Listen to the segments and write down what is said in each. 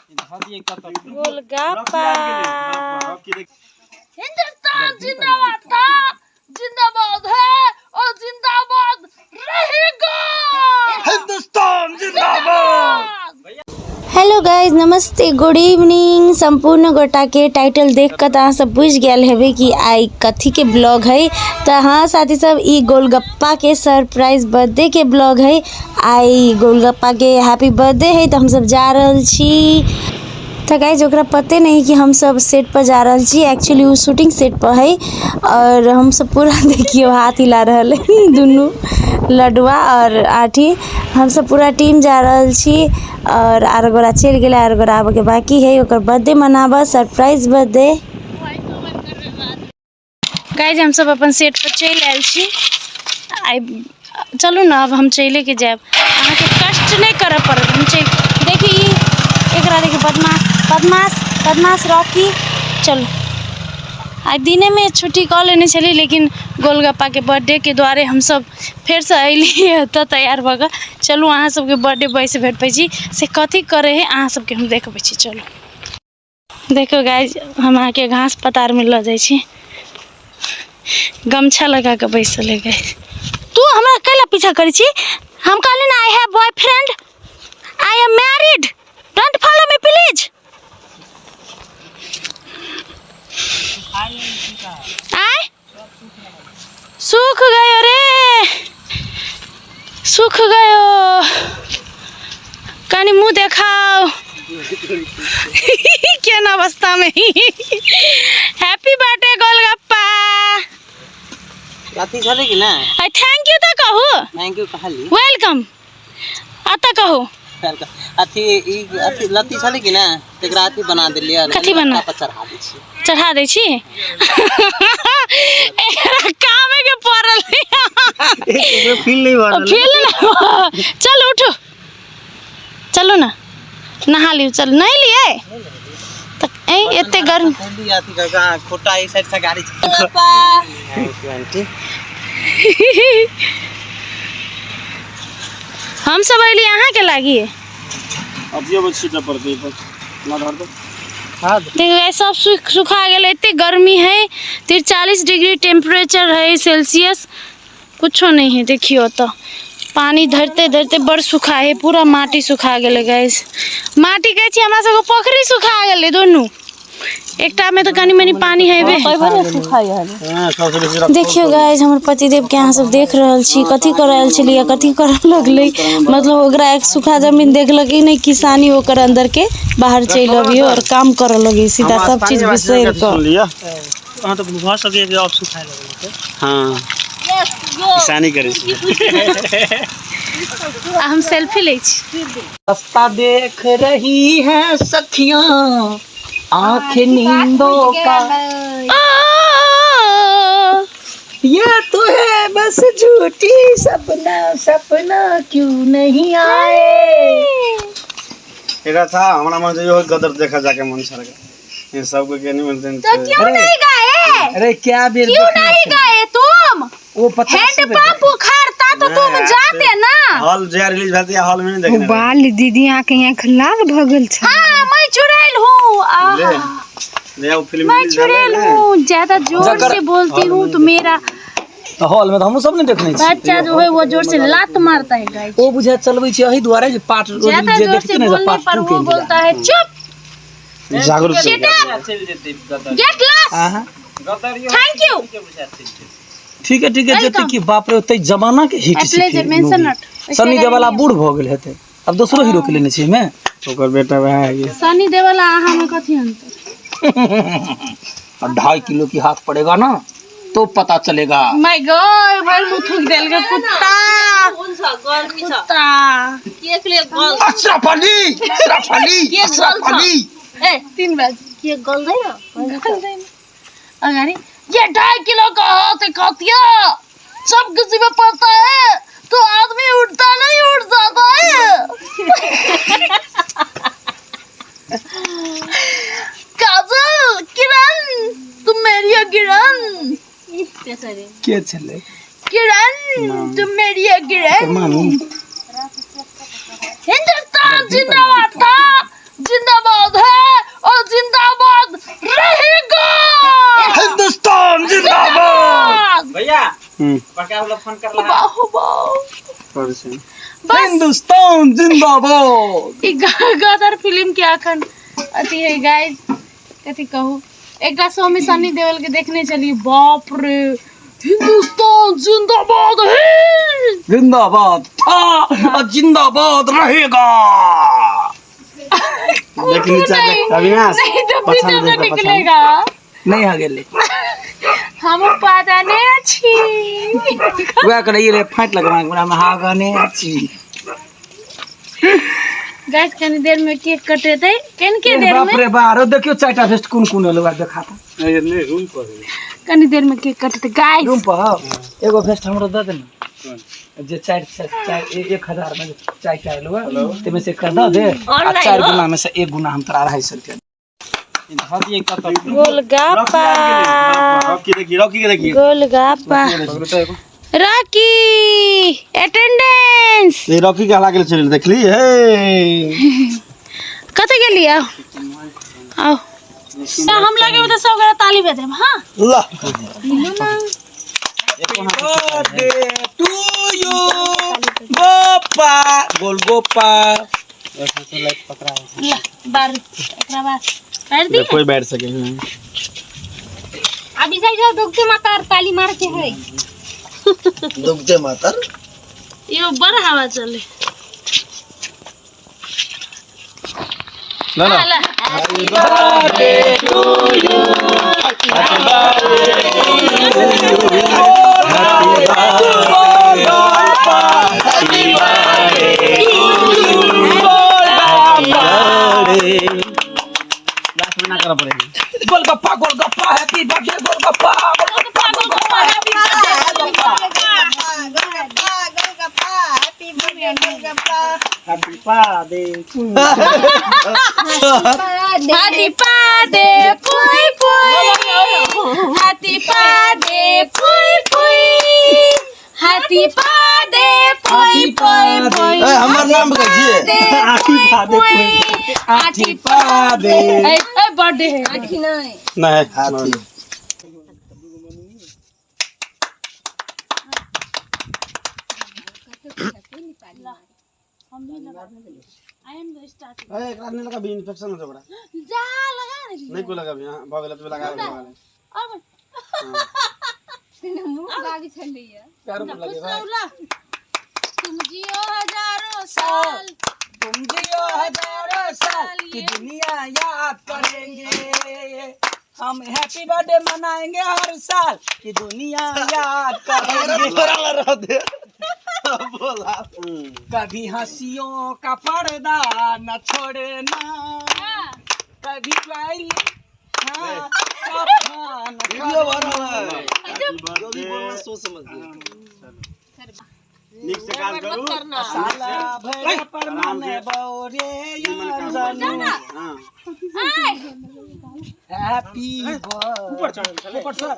गोलगप्पा। हिंदुस्तान जिंदाबाद था, जिंदाबाद है और जिंदाबाद रहेगा। हिंदुस्तान जिंदाबाद। हेलो गाइज, नमस्ते, गुड इवनिंग। सम्पूर्ण गोटा के टाइटल देख के तो अहाँ सब बुझि गेल हेबै कि आइ कथी के ब्लॉग है। तो हाँ साथी सब, ई गोलगप्पा के सरप्राइज बर्थडे के ब्लॉग है। आइ गोलगप्पा के हैप्पी बर्थडे है, तो हम सब जा रहल छी। तो गाइज ओकरा पते नहीं कि हम सब सेट पर जा रहल छी। एक्चुअली वो शूटिंग सेट पर है और हम सब पूरा देखियो हाथ हिला रहल है दुनू लडुआ और आठी। हम सब पूरा टीम जा रहल छी और आर गोरा चलि गेलै, आर गोरा आबऽके बाकी है। ओकर बर्थडे मनाबऽ, सरप्राइज बर्थडे। गाइज हम सब अपन सेट पर चलि आयल छी। आइ चलू ने, अब हम चलिए के जायब, अहाँके कष्ट नहि करऽ पड़त। हम चलि देखी ई एकरा देखी, बदमाश बदमाश बदमाश रॉकी। चलू, आइ दिनेमे छुट्टी कऽ लेने छली, लेकिन गोलगप्पाके बर्थडेके दुआरे हमसब फेरसँ अयली एतऽ तैयार भऽ कऽ। चलू अहाँ सबके बर्थडे बॉयसँ भेटबै छी, से कथी करै हइ अहाँ सबके हम देखबै छी। चलू देखो गाइज, हम अहाँके घास पतारमे लऽ जाइ छी। गमछा लगा कऽ बैसल है गाइज। तू हमरा कैला पीछा करै छी? हम कहली ना I have boyfriend, I am married, don't follow me please. आय सूख गयो रे, सूख गयो। कनी मुँह देखाओ केना अवस्था में। Happy birthday golgappa. अथी छलै कि ना? I thank you तऽ कहू। Thank you कहली। Welcome अतऽ कहू। अथी ई अथी लत्ती छलै कि ना, तेकरा अथी बना देलियै। कथी बना? पर चढ़ा दै छी। चढ़ा दै छी। एकरा कामे के पड़ल। फील नहीं भऽ रहल। फील नहीं। चल उठो, चलू ना नहा लियौ। चल नहीं लिए तऽ ए एते गर्म अथी काका खोटा ई साइड से गाड़ी। Thank you aunty. हम सब अयली अहाँके लागी। अथियो में छीटऽ पड़तै ई पर ना धर दो। देखो गाइस, सब सुखा गेल। एते गर्मी है, 43 डिग्री टेम्परेचर है सेल्सियस, कुछो नहीं है। देखियो तो पानी धरते धरते बड़ सुखा है, पूरा माटी सुखा गेलै गाइस। माटी कहै छी, हमरा सबके पोखरि सुखा गेलै दुनू। एकटा में तो कनी मनी पानी हेबे। हां, सबसे बेसी रख। देखियो गाइस, हमर पतिदेव के अहाँ सब देख रहल छी कथी कर रहल छलियै, कथी करऽ लगलै। मतलब ओकरा एक सूखा जमीन देखलक ई नहि, किसानी ओकर अंदर के बाहर चलि अबियो और काम करऽ लगी सीधा, सब चीज बिसरि कऽ। लिया। अहाँ तऽ भऽ सकैए कि आब सुखाय लगल। हां, किसानी करै छी। आ हम सेल्फी लै छी। रास्ता देख रही है सखियां, आंख नींदों का ये तो है बस झूठी सपना, सपना क्यों नहीं आए। एकरा था हमरा मन से गदर देखा जाके मन छल ये सबको के नहीं मिलते। तो क्यों नहीं गए? अरे क्या बेर क्यों नहीं गए तुम? वो पता हैंड पंप उखाड़ता तो तुम जाते ना। हॉल जे रिलीज भेल थी हॉल में नहीं देखने। बाल दीदी अहाँके आँखि लाल भऽ गेल छै। हाँ मैं चुड़ैल हूँ। ले ले, वो फिल्म मैं रिलीज भेलै चुड़ैल ने। हूँ, ज्यादा जोर से बोलती हूँ तो मेरा हॉल में तऽ हमहूँ सब नहि देखने छी। बच्चा जो है वो जोर से लात मारता है गाइस। ओ बुझाय चलबै छी एहि दुआरे जे पार्ट ज्यादा जे जोर से देखते ने बोलने पार्ट पर 2 वो के इंतजार। बोलता है चुप, जागरूक। Get lost. अहाँ thank you. ठीक है ठीक है, जते कि बाप रे ओते जमाना के हिट My छै। pleasure, mention not. Sunny Deol आब बूढ़ भऽ गेल हेतै, आब दोसरो हीरो के लेने छै एहिमे। ओकर बेटा वएह है। सनी देओल अहाँ में कथी अंतर? और 2.5 किलो की हाथ पड़ेगा ना तो पता चलेगा। My God, भर मुँह थूक देल के कुत्ता कुत्ता। अशरफ अली, अशरफ अली, अशरफ अली। ए 3 बज के गल दे न अगाडि। ये 2.5 किलो का हाथ है कातिया, सब किसी में पड़ता है तो आदमी उठता नहीं, उठ जाता है। काजल किरण तुम मेरी हो किरण। के छलै? किरण तुम मेरी हो किरण। मामी। हिंदुस्तान जिंदाबाद था, जिंदाबाद। बड़का वाला फोन करला बाहु बाहु कर छै। हिंदुस्तान जिंदाबाद। ई गदर फिल्म के अखन अथी है गाइस, कथी कहू, एकटा शो में सनी देओल के देखने चली, बाप रे हिंदुस्तान जिंदाबाद है, जिंदाबाद था और जिंदाबाद रहेगा। देख नीचा देख अविनाश, नहीं तो पछाड़ पीछे से देख, पछाड़। निकलेगा। नहीं आ गेलै। हम पता नहीं अच्छी वएह करिए रे, फाटि लगवा हमरा में हागने छी। गाइस कनी देर में केक कटेतै, कन के देर बाप में रे बाप, देखियो चारिटा फेस्ट कोन कोन एलो देखा त। नहीं रूम पर है। कनी देर में केक कटेतै गाइस। रूम पर एगो फेस्ट हमरो दऽ दे ने, जे चारि चारि 1000 में चारिटा एलो ताहिमे से एकटा दऽ दे, आ 4 गुना में से 1 गुना हम तोरा 250 रुपया। गोलगप्पा, रॉकी देखिए, रॉकी के देखिए, गोलगप्पा। Rocky attendance. ये रॉकी के हला के चल देखली हे। कतऽ गेली? आओ आओ, हम लगे तो सब गोरा ताली बजेब। हाँ ला बर्थडे टू you Gopa, गोलगोपा। ला बार एकरा बाद कर दी। कोई बैठ सके नहीं। अभी जाई जाओ दुगते माता ताली मार के है। दुगते माता यो बड़ हवा चले। ला ला birthday to you, happy birthday to you, golgappa, happy birthday to you golgappa. Last में ना करा पड़ेगी। Golgappa golgappa happy birthday golgappa, golgappa golgappa happy birthday golgappa. Happy birthday हाथी पादे पुई पुई, हाथी पादे पुई पुई, हाथी पादे पुई पुई पुई। हमर नाम कहिए। हाथी पादे पुई, हाथी पादे। ए बर्थडे है। नहीं हाथी। I am the start. अरे एकरा नहीं लगा भी, इन्फेक्शन हो जाबरा। जा लगा रे। नहीं को लगा भी, हां भऽ गेल तो लगा लगा। अब तुम जियो हजारों साल, तुम जियो हजारों साल की दुनिया याद करेंगे, हम हैप्पी बर्थडे मनाएंगे हर साल की दुनिया याद करेंगे। कभी हंसियों का पर्दा न छोड़ना, कभी हाँ, सोच समझ के नीक से काज करू। साला भर पर मने बौरे। हां हैप्पी ऊपर चढ़, ऊपर सर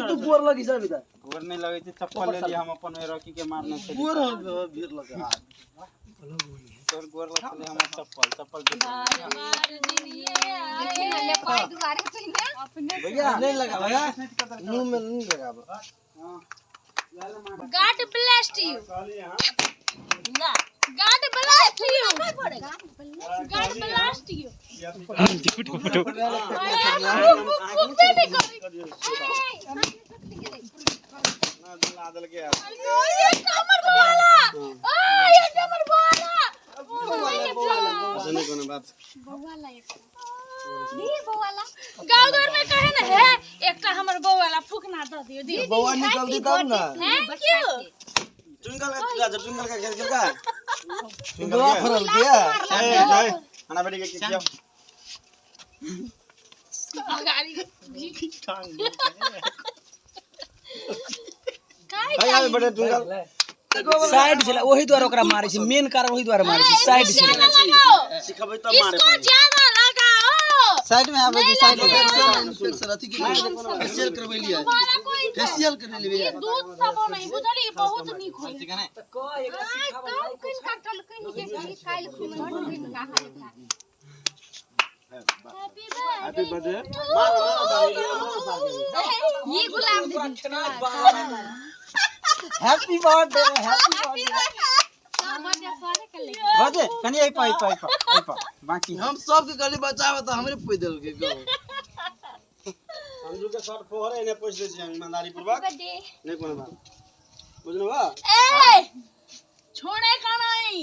तू गोर लगी सर बिता गोर नहीं लगे छै, चप्पल ले लिया हम अपन रॉकी के मारने छै। गोर भीड़ लगा तोर गोर लगले हमर चप्पल चप्पल दे। भैया नहीं लगा, भैया मुंह में नहीं लगा। God bless you, God bless you, God bless you. ऐसे नहीं कोनो बात। गाँव घर में कहे न है एकटा हमर बौआ फूकना दऽ दियौ दीदी। बौआ निकल दी तब ना। Thank you. Twinkle का ट्विंकल का खेल खेल का बौआ फरल गया। ए जय खाना बेटी के किया। भाई बड़े ट्विंकल साइड छलै ओही द्वारे ओकरा मारै छै, मेन कारण ओही द्वारे मारै छै, साइड छलै। सिखबै त मारे इसको ज्यादा लगाओ। साइड में आबै छै, साइड में। इन्फेक्शन अथी के फेशियल करबै लिया, हमारा कोई फेशियल करबै लिया। दूध सब नहीं बुझली, बहुत नीक होई। Happy birthday. ये गुलाब दीदी। Happy birthday, happy birthday. बजे कनी एहि पर, एहि पर, एहि पर, एहि पर बाकी हम सबके कहली बचावे त हमरे पोइ देलकै गो। अंजू के शर्ट फोहरे ने पोछि दै छियै ईमानदारी पूर्वक। नहीं कोनो बात, बुझलु बा? ए छोड़े का नहीं।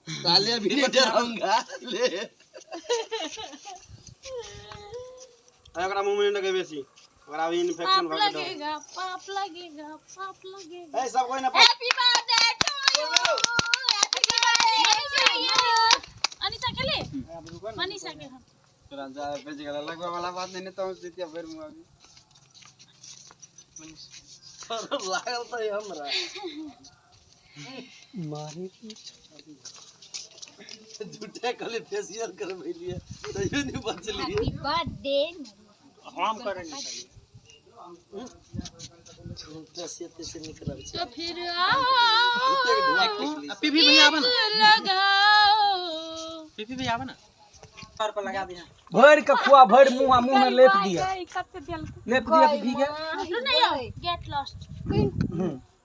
साले अभी नहीं डराऊंगा ले। अरे ओकरा मुंह में नहीं लगे बेसी, ओकरा अभी इन्फेक्शन पाप भ गेल। लगेगा, पाप लगेगा, पाप लगेगा। ए सब कोई ना happy birthday to you, happy birthday to you. Anisha के ले, मनीषा के हम तोरा जा बेच गेला लगवा वाला बात नहीं तो जीतिया भरि मुँह अभी। शरम लागल त हमरा। मारे झूठे कहली फेशियल करबेलिए तैयो नहीं बचलिए। Happy birthday. हम करेंगे। झूठा से से निकलल छै। तो फिर आओ पीपी भैया आवा ना, लगाओ। पीपी भैया आवा ना, पर पर लगा दिया। भर के खुआ, भर मुंह आ मुंह में लेप दिया, लेप दिया पीपी के। तू नहीं आओ, गेट लॉस्ट।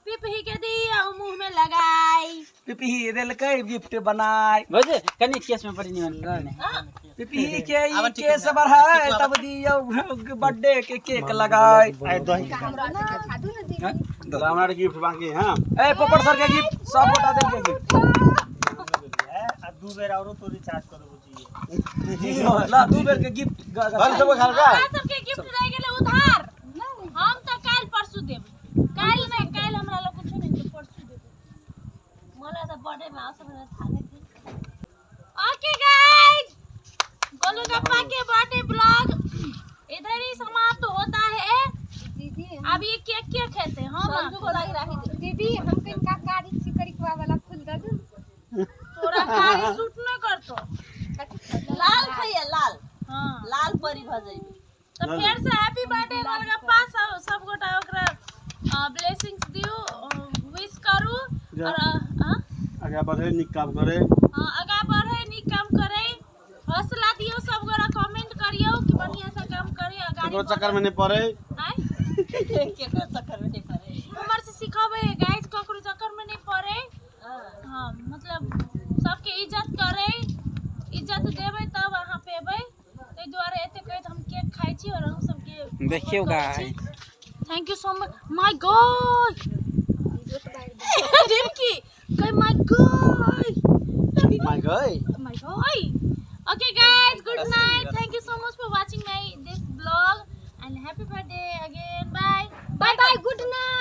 पिपही के दिया मुंह में लगाई। पीपी देलकै गिफ्ट बनाय। बजे कनी केस में पड़ी निमन। पीपी के ई केस बढ़ाए तब दियो बर्थडे के केक लगाए। आइ दही हमरा गिफ्ट बाकी है। हां ए पोपट सर के गिफ्ट सब गोटा देलकै गिफ्ट। आ दू बेर औरो तो रिचार्ज कर देबो जी। ला दू बेर के गिफ्ट घर सब घर का हमरा सबके गिफ्ट रह गेलै उधार। हम तऽ काल्हि परसू देब। काल्हि नहि, काल्हि हमरा लग कुछो नहि छै, परसू देब। मलाई त बर्थडे में आउँछ भनेर थाहा नै थियो। ओके गाइस, गोलगप्पा के बर्थडे ब्लॉग इधर ही समाप्त होता है। दीदी अब ये केक के खेते हम सन्जु को लागि राखिदिनु। दीदी हमको इनका कारी सिकरी खुआ वाला फूल दे दू। तोरा कारी सूट न करतो। लाल खैया लाल। हाँ लाल परी भ जइबे। तो फिर से हैप्पी बर्थडे गोलगप्पा। सब सब गोटा ओकरा ब्लेसिंग्स दियो, विश करू और हाँ? आगे बढ़े, नीक काम करे। हाँ, आगा बढ़े, नीक काम करे, हौसला दियो। सब गोरा कमेंट करियो कि बढ़िया से काम करे, आगाड़ी केकरो चक्कर में नहीं पड़े। आय केकरो चक्कर में नहीं परे। उमर से सिखाबे गाइस, ककरो चक्कर में नहीं पड़े। हाँ मतलब सबके इज्जत करे, इज्जत देबै तब अहाँ पेबै। ताहि दुआरे एते कहैत हम केक खाइ छी और हम सबके देखियौ guys. Thank you so much my god. Rimki कह my god, my god, my god. Okay guys, good night. Thank you so much for watching my this blog and happy birthday again. Bye bye bye, good night.